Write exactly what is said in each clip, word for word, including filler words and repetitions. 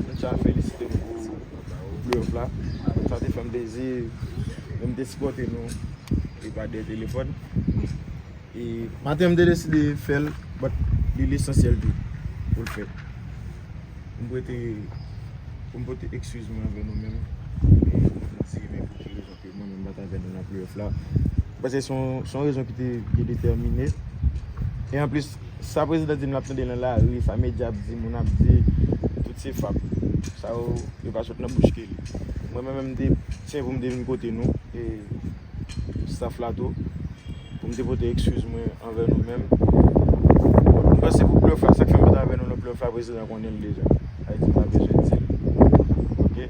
Moun sa felisite m pou, pou playoff la. Sa te fè m plezi, men m te sipòte nou e pa dèyè telefòn. E maten m te deside fè l, but li lesansyèl tou pou l fèt. M prete, pou m pote eskiz mwen anvè nou menm. E m di men pou ki rezon ke mwen menm m pa t avè nou nan playoff la. Paske se yon, se yon rezon ki te byen detèmine. E anplis, sa prezidan di m l ap tande nan lari, sa medya ap di, moun ap di, tout se fab. Sa yo, yo pa sot nan bouch Kelly. Mwen menm, m te tyen pou m te vin kote nou, e staff la tou, pou m te pote eskiz mwen anvè nou menm. M panse pou playoff la, sa k fè m pa t avè nou nan playoff la, prezidan konnen l deja. Sa vle di m pa bezwen di l. Oke?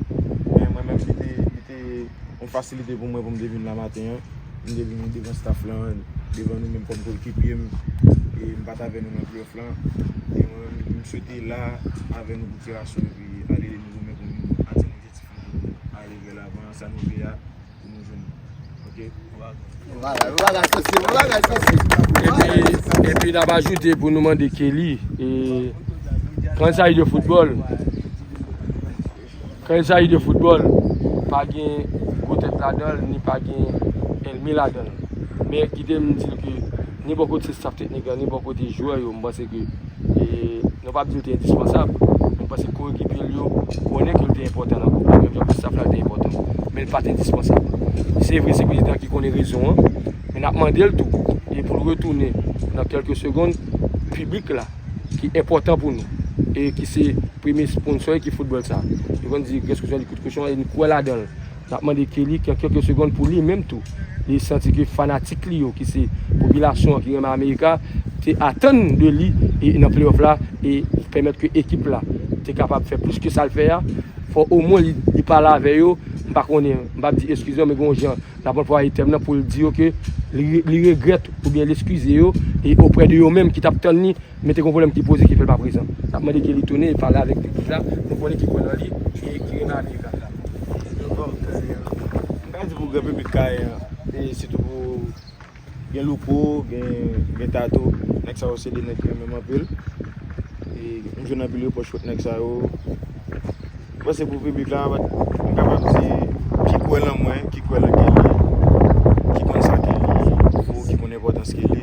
Men mwen menm, li te, li te yon fasilite pou mwen pou m te vin la maten an. M te vin devan staff lan, devan nou menm kòm koekipye m. E m pa t avè nou nan playoff lan. E mwen menm, m swete la avè nou pou tirasyon epi ale nou goumen pou nou atenn objektif nou, pou nou ale vè lavan, sa nou vle a, pou nou jwenn li. Oke? Bagay, bagay sensi, bagay sensi. Epi, epi n ap ajoute pou nou mande Kelly, e, quand il s'agit de football, quand il s'agit de football, pa gen gwo tèt ladan l, ni pa gen ènmi ladan l. Men kite m di l ke ni bò kote staff teknik la, ni bò kote jwè yo, m panse ke, e, nou p ap di l te endispansab. M panse koekipye l yo konnen ke l te enpòtan nan gwoup la, menm jan ke staff la te enpòtan. Men l pa t endispansab. Se vre, se prezidan ki konnen rezon an, men n ap mande l tou, e pou l retounen nan kèlke segonn, piblik la, ki enpòtan pou nou, e ki se premye sponsò ekip foutbòl sa. Yo konn di, gen sponsò di kout kochon, e n kwè ladan l. N ap mande Kelly, an kèlke segonn, pou li menm tou, li santi ke fanatik li yo, ki se popilasyon an ki renmen Amerika, te atann de li, e nan playoff la, e pèmèt ke ekip la te kapab fè plis ke sa l fè a. Fò omwen li, li pale avè yo. M pa konnen, m p ap di eskize yo, men gen yon jan l ap anplwaye tèm nan pou l di yo ke li, li regrèt oubyen l eskize yo, e oprè de yo menm ki t ap tann li, men te gen yon pwoblèm ki poze ki fè l pa prezan. N ap mande ke li tounen e pale avèk piblik la, nou konnen ki kwè nan li e ki renmen Amerika. Bon, m ka di pou gran piblik Kayen an, e sitou pou gen Louko, gen, gen Tato, nèg sa yo se de nèg ki renmen m anpil. E m jwenn anpil repwòch kont nèg sa yo. M panse pou piblik la, m kapab di, ki kwè lan mwen, ki kwè lan Kelly, ki konn sa Kelly vo, ki konn enpòtans Kelly.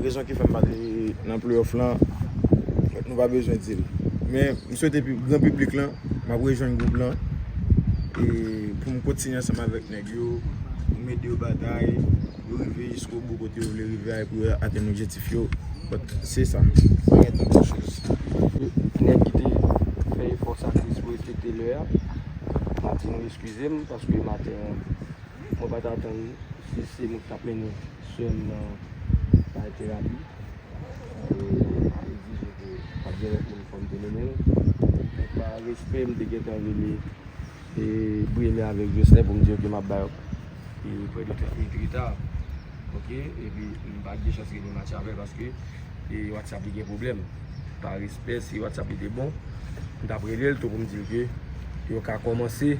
Rezon ki fè m pa te nan playoff lan, nou pa bezwen di l. Men, m swete pi, gran piblik lan, m ap rejwenn gwoup lan, e pou m kontinye ansanm avèk nèg yo, pou m ede yo batay, pou yo rive jiskobou kote yo vle rive a, e pou yo atenn objektif yo. But se sa, pa gen tan gran choz. Nèg ki te fè efò sakrifis pou respekte lè a, m ap di nou eskize m, paske maten an, mwen pa t atann si se moun k t ap mennen sè m nan bay terapi. E, egzije ke pa t gen lòt moun fò m te mennen l. Donk, pa respè, m te gentan rele, e, Brene avèk Jocelyn pou m di yo ke m ap bay e, prè de trant minit reta. Oke? Epi, m pa t gen chans rele Matya avè l paske, e, WhatsApp li gen pwoblèm. Pa respè, si WhatsApp li te bon, m t ap rele l tou pou m di l ke yo ka kòmanse,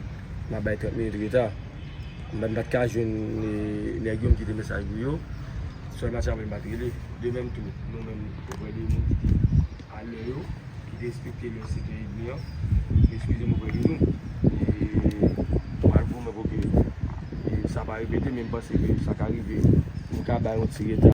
m ap bay trant minit reta. M pa t ka jwenn, e, nèg yo, m kite mesaj pou yo. Sèl Matya avè l m pa t rele. De menm tou, nou menm, oprè de moun ki te a lè yo, ki te respekte lè sèt è edmi an, eskize m oprè de nou. E, m pral pwomèt pou ke, e, sa pa repete, men m panse ke sa ka rive. M ka bay yon ti reta,